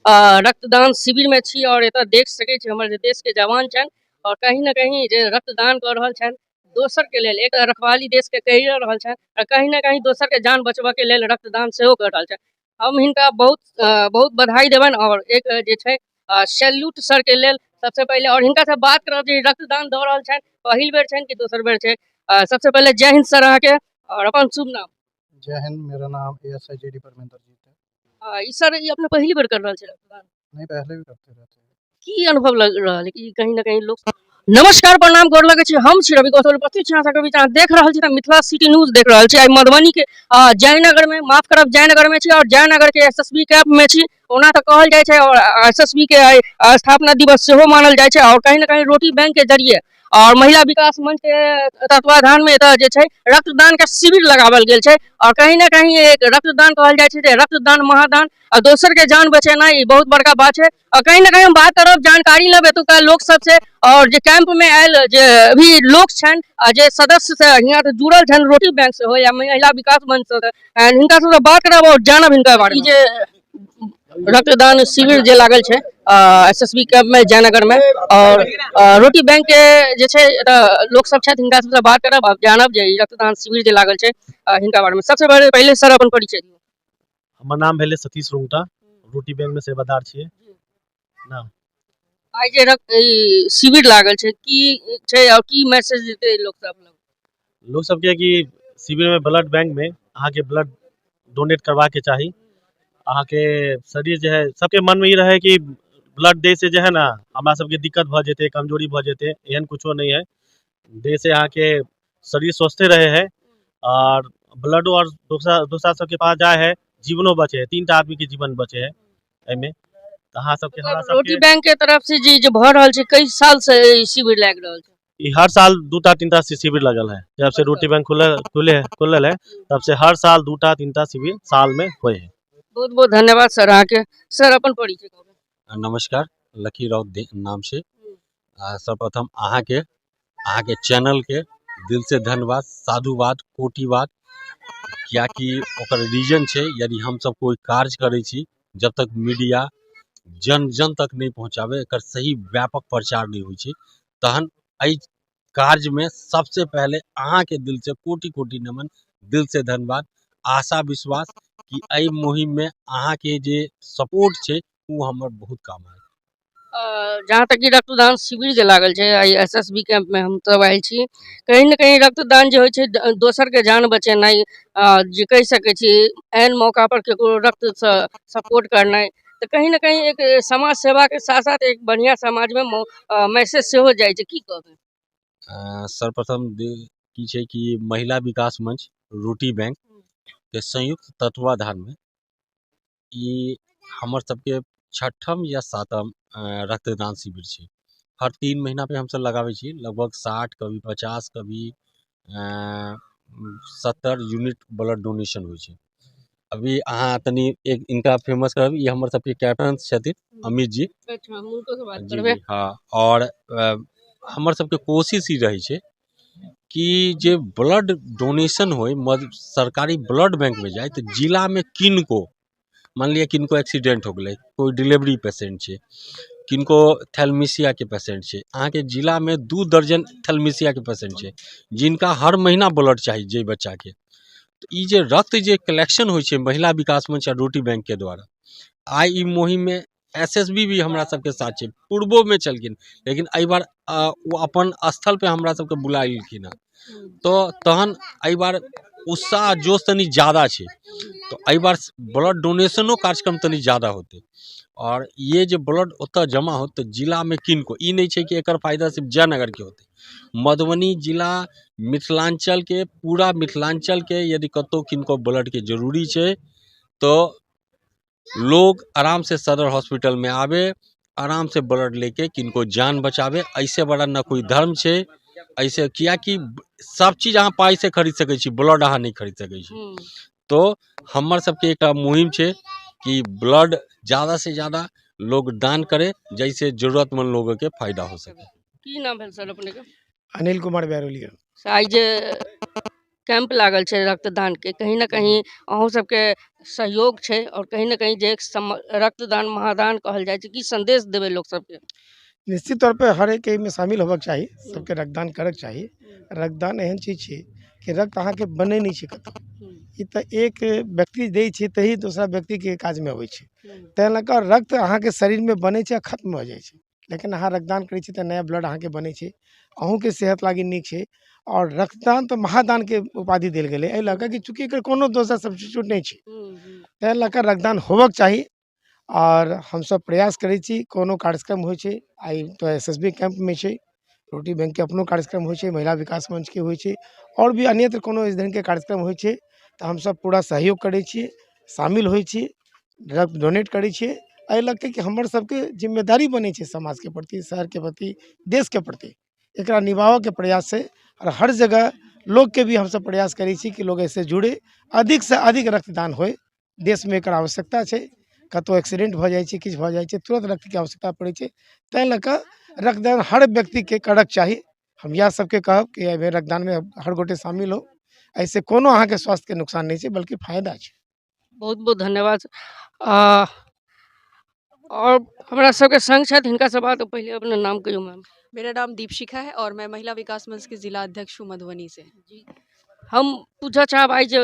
रक्तदान शिविरमे छी आओर एतऽ देख सकै छी हमर जे देशके जवान छनि आओर कहीं ने कहीं जे रक्तदान कऽ रहल छनि दोसरके लेल, एक रखवाली देशके कहि रहल छनि आओर कहीं ने कहीं दोसरके जान बचबऽके लेल रक्तदान सेहो कऽ रहल छनि। हम हिनका बहुत बहुत बधाई देबनि आओर एक जे छै सैल्यूट सरके लेल सबसे पहिले। आओर हिनकासँ बात करब जे रक्तदान दऽ रहल छनि, पहिल बेर छनि कि दोसर बेर छै। सबसे पहिले जय हिंद सर अहाँके, आओर अपन शुभ नाम? जय हिंद, मेरा नाम ASI G D Parmendra जीत है। ई सर ई अपने पहिली बेर कर रहल छी रक्तदान? नहीं, पहले भी करते रहते हैं। की अनुभव लग रहल है कि कहीं ना कहीं लोग? नमस्कार, प्रणाम, गोर लगै छी। हम छी रवि कौशल, उपस्थित छी अहाँ सबके बीच। अहाँ देख रहल छी तऽ मिथिला सिटी न्यूज देख रहल छी। आइ मधुबनी के जयनगर में, माफ करब, जयनगर में छी और जयनगर के एसएसबी कैंप में छी। ओना तऽ कहल जाइ छै और एसएसबी के आइ स्थापना दिवस सेहो मानल जाइ छै और कहीं ना कहीं रोटी बैंक के जरिए और महिला विकास मंच के तत्वाधान में एतऽ जे छै रक्तदान के शिविर लगावल गेल छै। और कहीं ना कहीं एक रक्तदान कहल जाइ छै जे रक्तदान महादान आ दोसर के जान बचेनाइ ई बहुत बड़का बात छै। और कहीं ना कहीं हम बात करब, जानकारी लेब एतुका लोक सबसे और जे कैंप में आयल जे भी लोक छनि आ जे सदस्य से हियाँ से जुड़ल छनि रोटी बैंक से हो या महिला विकास मंच से, एंड हिनका सबसे बात करब और जानब हिनका बारे में। ई जे रक्तदान शिविर जे लागल छै एसएसबी कैंप में जयनगर में और रोटी बैंक के जे छै एतऽ लोक सब छथि, हिनका सबसे बात करब आ जानब जे ई रक्तदान शिविर जे लागल छै हिनका बारे में। सबसे पहिले सर अपन परिचय दियौ। हमर नाम भेलै सतीश रुंगटा, रोटी बैंक में सेवादार छियै ना। आइ जे रक्त ई शिविर लागल छै, की छै और की मैसेज देतै लोक सब लग? लोक सबके कि शिविर में ब्लड बैंक में अहाँके ब्लड डोनेट करबाके चाही। अहाँके शरीर जे है, सबके मन में ई रहे कि ब्लड दै से जे है ना हमरा सबके दिक्कत भऽ जेतै, कमजोरी भऽ जेतै, एहन कुछो नहि है। दै से अहाँके शरीर स्वस्थे रहे है और ब्लडो और दोसरा दोसरा सबके पास जाए है, जीवनो बचे है, 3टा आदमी के जीवन बचे है एहिमे। तऽ अहाँ सबके हमरा मतलब रोटी सबके बैंक के तरफ से जे भऽ रहल छै, कई साल से ई शिविर लागि रहल छै? ई हर साल 2टा 3टा शिविर लगल है। जब से रोटी बैंक खुलल है तब से हर साल 2टा 3टा शिविर साल में होय है। बहुत बहुत धन्यवाद सर अहाँके। सर अपन परिचय कहू। नमस्कार, लकी राउत नाम छै। सर्वप्रथम अहाँके चैनल के दिल से धन्यवाद, साधुवाद, कोटिवाद, कियाकि ओकर रीजन छै यदि हमसब कोइ कार्य करै छी जब तक मीडिया जन जन तक नहि पहुँचाबै, एकर सही व्यापक प्रचार नहि होइ छै, तहन एहि कार्यमे सबसे पहले अहाँके दिल से कोटि कोटि नमन, दिल से धन्यवाद। आशा विश्वास कि एहि मुहिममे अहाँके जे सपोर्ट छै ओ हमर बहुत काम आयत। जहाँ तक कि रक्तदान शिविर जे लागल छै आइ एसएसबी कैंप में हम सब आयल छी, कहीं ने कहीं रक्तदान जे होइ छै दोसर के जान बचेनाइ, जे कहि सकै छी एहन मौका पर केकरो रक्त सँ सपोर्ट करनाइ, तऽ कहीं ने कहीं एक समाज सेवा के साथ साथ एक बढ़िया समाज में मैसेज सेहो जाइ छै। की कहबै? सर्वप्रथम की छै कि महिला विकास मंच रोटी बैंक के संयुक्त तत्वाधान में ई हमर सबके 6ठम या 7म रक्तदान शिविर छै। हर 3 महीना पे हमसब लगाबै छी, लगभग 60 कभी 50 कभी 70 यूनिट ब्लड डोनेशन होइ छै। अभी अहाँ तनी एक इनका फेमस करब, ई हमर सबके कैप्टन छथिन अमित जी। अच्छा, हम हुनको से बात जी, करबै। जी, हाँ, और हमर सबके कोशिश ई रहै छै कि जे ब्लड डोनेशन होय सरकारी ब्लड बैंक में जाय, तऽ जिला में किनको मान लिअ किनको एक्सीडेंट हो गेलै, कोइ डिलीवरी पेशेंट छै, किनको थैलमिशिया के पेशेंट छै, अहाँके जिला में 2 दर्जन थैलमिशिया के पेशेंट छै जिनका हर महीना ब्लड चाही जे बच्चाके, तऽ ई जे रक्त जे कलेक्शन होइ छै महिला विकास मंच आ रोटी बैंक के द्वारा, आइ ई मुहिम में एसएसबी भी हमरा सबके साथ छै, पूर्वो में छलखिन, लेकिन एहि बार ओ अपन स्थल पे हमरा सबके बुला लेलखिन हँ, तऽ तहन एहि बार उत्साह जोश तनी ज्यादा छै, तऽ एहि बार ब्लड डोनेशनो कार्यक्रम तनी ज्यादा होतै। और ये जे ब्लड ओतऽ जमा होत तऽ जिला में किनको ई नहि छै कि एकर फायदा सिर्फ जयनगर के होतै, मधुबनी जिला मिथिलांचल के, पूरा मिथिलांचल के यदि कतौ किनको ब्लड के जरूरी छै तऽ लोग आराम से सदर हॉस्पिटल में आवे, आराम से ब्लड लेके किनको जान बचावे। ऐसे बड़ा न कोई धर्म छै, ऐसे कियाकि सब चीज अहाँ पाइ से खरीद सकै छी, ब्लड अहाँ नहि खरीद सकै छी। तो हमर सबके एकटा मुहिम छै कि ब्लड ज्यादा से ज्यादा लोग दान करे, जैसे जरूरतमंद लोगों के फायदा हो सके। की नाम भेल सर अपने के? अनिल कुमार बैरोलिया। आइ जे कैंप लागल छै रक्तदानके, कहीं ने कहीं अहूँ सबके सहयोग छै आओर कहीं ने कहीं जे रक्तदान महादान कहल जाइ छै, की संदेश देबै लोक सबके? निश्चित तौर पे हर एक एहिमे शामिल होबाक चाही, सबके रक्तदान करक चाही। रक्तदान एहन चीज छै कि रक्त अहाँके बनै नहि छै कतहु, ई तऽ एक व्यक्ति दै छै तही दोसरा व्यक्तिके काजमे अबै छै। ताहि लऽ कऽ रक्त अहाँके शरीरमे बनै छै आ खत्म भऽ जाइ छै, लेकिन अहाँ रक्तदान करै छी तऽ नया ब्लड अहाँके बनै छै, अहूँके सेहत लागी नीक छै। आओर रक्तदान तऽ महादानके उपाधि देल गेलै एहि लऽ कऽ कि चूँकि एकर कोनो दोसर सब्स्टिट्यूट नहि छै, ताहि लऽ कऽ रक्तदान होबक चाही। आओर हमसब प्रयास करै छी, कोनो कार्यक्रम होइ छै, आइ तऽ SSB कैम्पमे छै, रोटी बैंकके अपनो कार्यक्रम होइ छै, महिला विकास मंचके होइ छै, आओर भी अन्यत्र कोनो इस ढङ्गके कार्यक्रम होइ छै तऽ हमसब पूरा सहयोग करै छियै, शामिल होइ छी, रक्त डोनेट करै छियै। एहि लऽ कऽ कि हमर सबके जिम्मेदारी बनै छै समाजके प्रति, शहरके प्रति, देशके प्रति, एकरा निभाबऽके प्रयास छै। आओर हर जगह लोकके भी हमसब प्रयास करै छी कि लोग एहिसँ जुड़े, अधिकसँ अधिक रक्तदान होइ, देशमे एकर आवश्यकता छै। कतहु एक्सीडेंट भऽ जाइ छै, किछु भऽ जाइ छै, तुरन्त रक्तके आवश्यकता पड़ै छै, ताहि लऽ कऽ रक्तदान हर व्यक्तिके करक चाही। हम इएह सबके कहब कि एहिमे रक्तदानमे हर गोटे शामिल हो, एहिसँ कोनो अहाँके स्वास्थ्यके नुकसान नहि छै, बल्कि फायदा छै। बहुत बहुत धन्यवाद। आओर हमरा सबके संग छथि, हिनका से बात पहिले अपना नाम कहियौ मैम। मेरा नाम दीपशिखा है और मैं महिला विकास मंच की जिला अध्यक्ष हूँ मधुबनी से। जी, हम पूछऽ चाहब आइ जे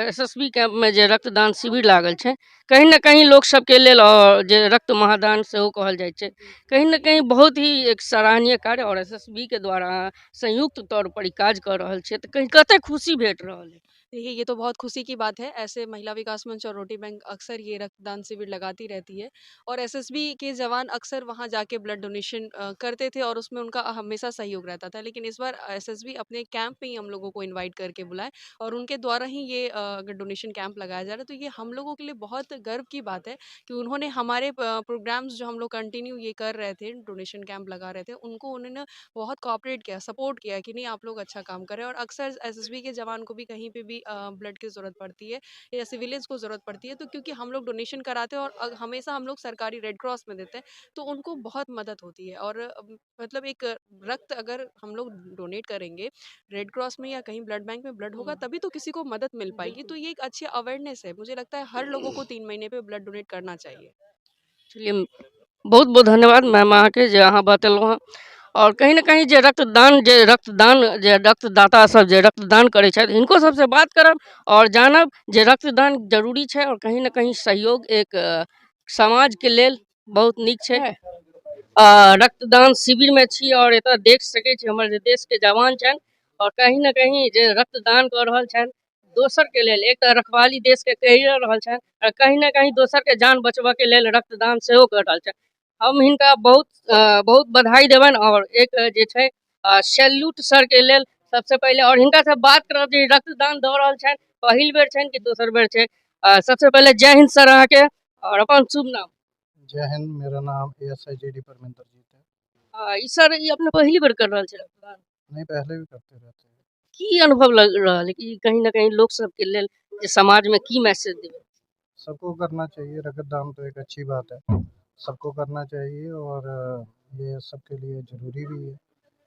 SSB कैम्पमे जे रक्तदान शिविर लागल छै, कहीं ने कहीं लोक सबके लेल और जे रक्त महादान सेहो कहल जाइ छै, कहीं ने कहीं बहुत ही एक सराहनीय कार्य और SSB के द्वारा संयुक्त तौर पर ई काज कऽ रहल छै, तऽ कहीं कते खुशी भेट रहल है? देखिए, ये तो बहुत खुशी की बात है। ऐसे महिला विकास मंच और रोटी बैंक अक्सर ये रक्तदान शिविर लगाती रहती है और SSB के जवान अक्सर वहाँ जाके ब्लड डोनेशन करते थे और उसमें उनका हमेशा सहयोग रहता था। लेकिन इस बार SSB अपने कैंप में ही हम लोगों को इन्वाइट करके बुलाए और उनके द्वारा ही ये अगर डोनेशन कैंप लगाया जा रहा है तो ये हम लोगों के लिए बहुत गर्व की बात है कि उन्होंने हमारे प्रोग्राम्स जो हम लोग कंटिन्यू ये कर रहे थे, डोनेशन कैंप लगा रहे थे, उनको उन्होंने बहुत कोऑपरेट किया, सपोर्ट किया कि नहीं आप लोग अच्छा काम कर रहे हैं। और अक्सर SSB के जवान को भी कहीं पर भी ब्लड की ज़रूरत पड़ती है या सिविलियंस को ज़रूरत पड़ती है, तो क्योंकि हम लोग डोनेशन कराते हैं और हमेशा हम लोग सरकारी रेड क्रॉस में देते हैं तो उनको बहुत मदद होती है। और मतलब एक रक्त अगर हम लोग डोनेट करेंगे रेड क्रॉस में या कहीं ब्लड बैंक में ब्लड होगा तभी तो किसी को मदद मिल पाएगी। तो ये एक अच्छी अवेयरनेस है, मुझे लगता है हर लोगों को 3 महीने पे ब्लड डोनेट करना चाहिए। चलिए, बहुत बहुत धन्यवाद मैम अहाँके जे अहाँ बतेलहुँ हँ। और कहीं ना कहीं जे रक्तदान जे रक्तदान जे रक्तदाता सब जे रक्तदान करै छथि, हिनको सबसँ बात करब और जानब जे रक्तदान जरूरी छै और कहीं ना कहीं सहयोग एक समाजके लेल बहुत नीक छै। रक्तदान शिविरमे छी और एतऽ देख सकै छी हमर जे देशके जवान छनि और कहीं ना कहीं जे रक्तदान कऽ रहल छनि दोसरके लेल, एक तऽ रखवाली देशके कहि रहल छनि और कहीं ना कहीं दोसरके जान बचबऽके लेल रक्तदान सेहो कऽ रहल छनि। हम हिनका बहुत बहुत बधाई देबनि और एक जे छै सैल्यूट सरके लेल सबसे पहिले। और हिनका से बात करब जे रक्तदान दऽ रहल छनि, पहिल बेर छनि कि दोसर बेर छै? सबसे पहिले जय हिंद सर अहाँके, और अपन शुभ नाम? जय हिंद, मेरा नाम ASI GD Parminder जीत है। ई सर ई अपने पहिली बेर कर रहल छै रक्तदान? नहीं, पहले भी करते रहते हैं। की अनुभव लग रहल है कि कहीं ना कहीं लोक सबके लेल जे समाजमे की मैसेज देबै? सबको करना चाहिए रक्तदान, तो एक अच्छी बात है, सबको करना चाहिए और ये सबके लिए ज़रूरी भी है।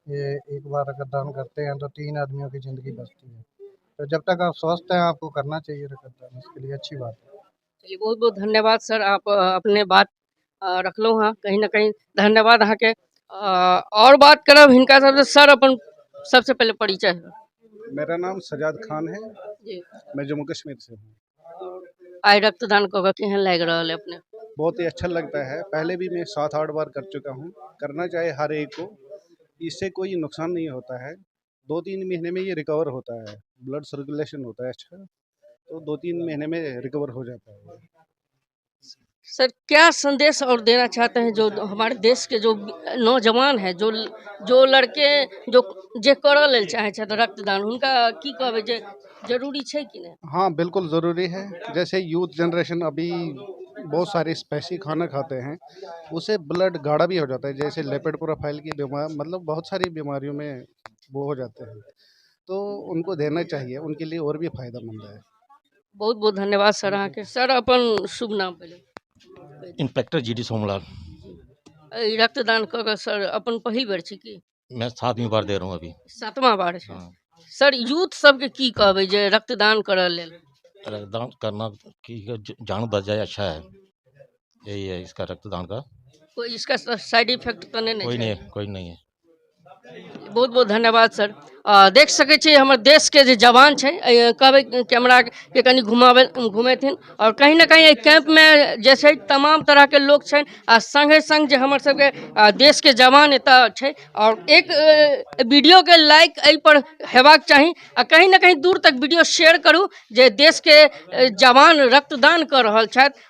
ये एक बार रक्तदान करते हैं तो 3 आदमियों की ज़िंदगी बचती है, तो जब तक आप स्वस्थ हैं आपको करना चाहिए रक्तदान, इसके लिए अच्छी बात है। चलिए, बहुत बहुत धन्यवाद सर, आप अपने बात रखलहुँ हँ, कहीं ना कहीं धन्यवाद अहाँके। और बात करब हिनका सबसे। सर अपन सबसे पहले परिचय। मेरा नाम सजाद खान है जी। मैं जम्मू कश्मीर से हूँ। आइ रक्तदान कऽ के केहन लागि रहल है अपने? बहुत ही अच्छा लगता है, पहले भी मैं 7-8 बार कर चुका हूँ। करना चाहिए हर एक को, इससे कोई नुकसान नहीं होता है। 2-3 महीने में ये रिकवर होता है, ब्लड सर्कुलेशन होता है अच्छा, तो 2-3 महीने में रिकवर हो जाता है। सर क्या संदेश और देना चाहते हैं जो हमारे देश के जो नौजवान हैं, जो जो लड़के जो जे करऽ लेल चाहे छथि रक्तदान, हुनका की कहबै जे जरूरी छै कि नहि? हाँ बिल्कुल ज़रूरी है। जैसे यूथ जनरेशन अभी बहुत सारे स्पाइसी खाना खाते हैं, उससे ब्लड गाढ़ा भी हो जाता है, जैसे लिपिड प्रोफाइल की बीमार, मतलब बहुत सारी बीमारियों में वो हो जाते हैं, तो उनको देना चाहिए, उनके लिए और भी फ़ायदेमंद है। बहुत बहुत धन्यवाद सर अहाँके। सर अपन शुभ नाम पहिले? Inspector GD Somlal. ई रक्तदान कऽ के सर अपन पहिल बेर छै की? मैं 7वीं बार दे रहा हूँ अभी। 7वां बार छै। हाँ। सर, यूथ सबके की कहबै जे रक्तदान करऽ लेल? रक्तदान करना की जान बच जाए अच्छा है, यही है इसका रक्तदान का। कोई इसका साइड इफेक्ट तऽ नहि ने कोई छै? नहीं है, कोई नहीं है। बहुत बहुत धन्यवाद सर। देख सकै छी हमर देशके जे जवान छै, कहबै कैमराके कनि घुमाबै घुमेथिन। आओर कहीं ने कहीं एहि कैंपमे जे छै तमाम तरहके लोक छनि आ सङ्गे सङ्ग जे हमर सबके देशके जवान एतऽ छै। आओर एक वीडियोके लाइक एहिपर हेबाक चाही आ कहीं ने कहीं दूर तक वीडियो शेयर करू जे देशके जवान रक्तदान कऽ रहल छथि।